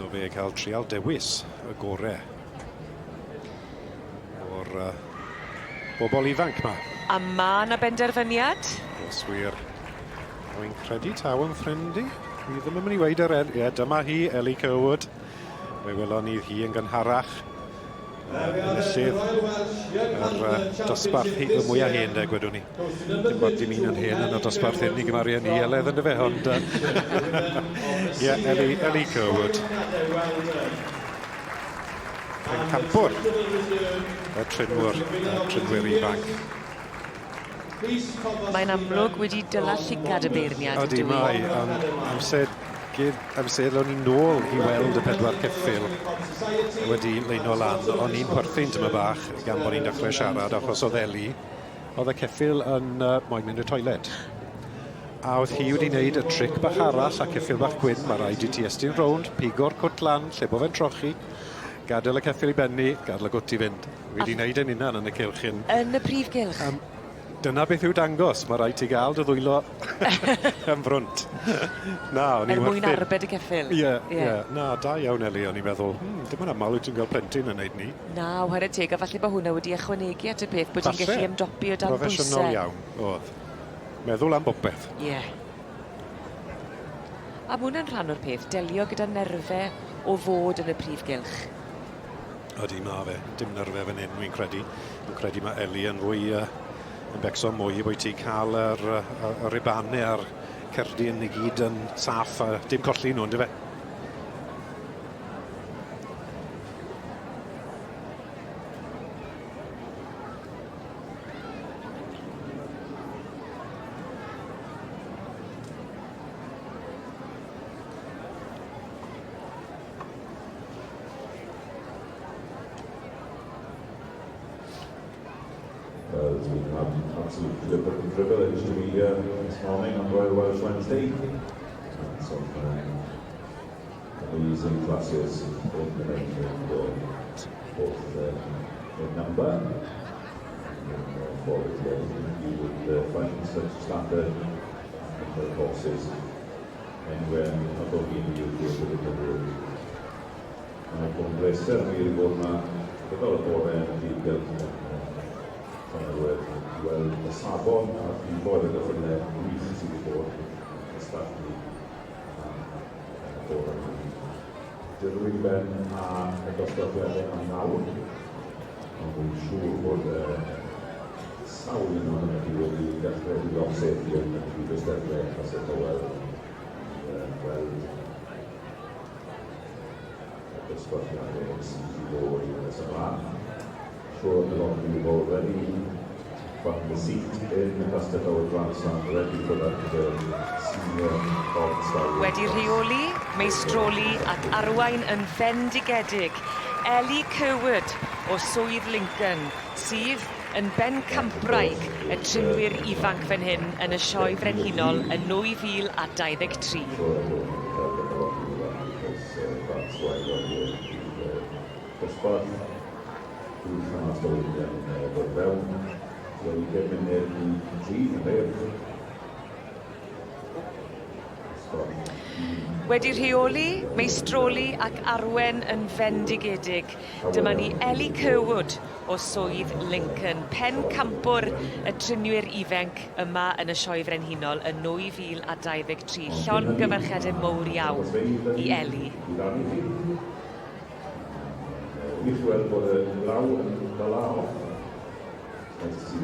Iddo fe cael trial dewis y gore o'r uh, bobl ifanc ma. A ma' 'na benderfyniad. Oes wir. Rwy'n credu taw yn ffrind i. Dwi ddim yn mynd i weud yr en... Ie, dyma hi, Ellie Curwood. Fe welon ni hi yn gynharach. Enillydd yr uh, dosbarth hi, y mwyaf hen de, gwedwn ni. Dim bod dim un yn hen yn y dosbarth hyn i gymaru â ni, Eledd yn dyfe, ond... Ie, yeah, Ellie, Ellie Curwood. Pencampwr y trinwyr, y trinwyr ifanc. Mae'n amlwg wedi dyla llygad y beirniad. Ydy, mae. Ond amser, amser o'n i nôl i weld y pedwar ceffyl wedi leino lan, o'n i'n chwerthin tyma bach gan bod ni'n dechrau siarad achos oedd Eli, oedd y ceffyl yn uh, moyn mynd i'r toilet. A oedd hi wedi wneud y tric bach arall a ceffyl bach gwyn, mae rhaid i ti estyn rownd, pigo'r cwt lan lle bod fe'n trochi, gadael y ceffyl i benni, gadael y gwt i fynd. Fi 'di neud e'n unan yn y cylch hyn. Yn y prif gylch? Yym dyna beth yw dangos, ma' raid ti ga'l dy ddwylo yn frwnt. Na, o'n i'n Er mwyn arbed y ceffyl. Ie, ie. Na, da iawn Ellie, o'n i'n meddwl, hmm, dim yn amal wyt ti'n gweld plentyn yn neud 'ny. Na, whare teg, a falle bo' hwnna wedi ychwanegu at y peth bod hi'n gallu ymdopi o dan bwyse. Proffesiynol iawn, o'dd. Meddwl am bopeth. Ie. A ma' wnna'n rhan o'r peth, delio gyda nerfe o fod yn y prif gylch. Ydy, ma' fe. Dim nyrfe fan hyn, wi'n credu. Wi'n credu ma' Ellie yn fwy yy yn becso mwy bwyty ca'l yr yy y y ribane a'r cerdyn i gyd yn saff a dim colli nhw on'd yfe? Well, it's been an absolute privilege to be here this morning on Royal Welsh Wednesday. And some uh, amazing classes in the main ring, both uh, in number and in uh, quality. I don't think you would uh, find such standard number of horses anywhere, not only in the UK but in the world. Mae bod yn bleser wir i fod yma gydol y bore yn y prif gylch yn Llanelwedd i weld y safon a'r rhifoedd y gyffyliau gwych sydd wedi bod yn cystadlu am y bore yma. Dirwy i ben a y dosbarthiadau am nawr, ond rwy'n siŵr bod uh, sawl un ohonoch chi wedi dechrau rhywle seddi yn y prif eisteddle Castell Howell i uh, weld y dosbarthiadau sydd i ddod yn nes ymlaen. Sure a lot of you have already found the seat in the Castell Howell Grandstand ready for that uh, senior cob stallion. Wedi rheoli, meistroli ac arwain yn fendigedig, Ellie Curwood o Swydd Lincoln, sydd yn bencampwraig y trinwyr ifanc fan hyn yn y Sioe Frenhinol yn 2023. Wedi rheoli, meistroli ac arwen yn fendigedig, dyma ni Ellie Curwood o Swydd Lincoln, pencampwr y trinwyr ifenc yma yn y Sioe Frenhinol yn 2023. Llongyfarchiade mowr iawn i Ellie.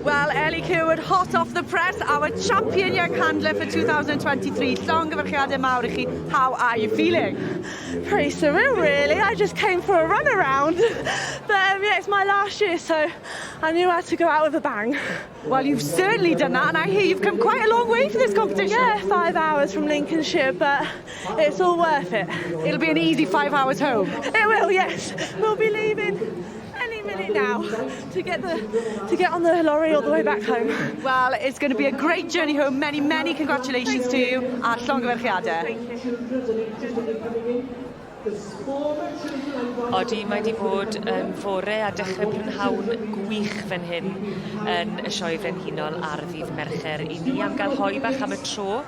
Well, Ellie Curwood, hot off the press, our champion young handler for 2023. Llongyfarchiadau mawr i chi. How are you feeling? Pretty surreal, really. I just came for a run around. But um, yeah, it's my last year, so I knew I had to go out with a bang. Well, you've certainly done that, and I hear you've come quite a long way for this competition. Yeah, five hours from Lincolnshire, but it's all worth it. It'll be an easy five hours home. It will, yes. We'll be leaving any minute now to get the to get on the lorry all the way back home. Well, it's going to be a great journey home. Many, many congratulations to you a llongyfarchiadau. Thank you. Odi, mae 'di bod yn fore a dechre prynhawn gwych fan hyn yn y Sioe Frenhinol ar ddydd Mercher. 'Y ni am ga'l hoe bach am y tro,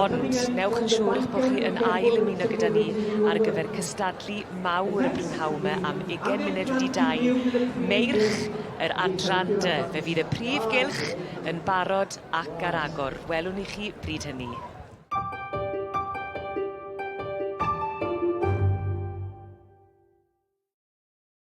ond newch yn siŵr 'ych bo' chi yn ail ymuno gyda ni ar gyfer cystadlu mawr y prynhawn 'my am ugen munud wedi dau, meirch yr adran dy. Fe fydd y prif gylch yn barod ac ar agor. Welwn ni chi bryd hynny.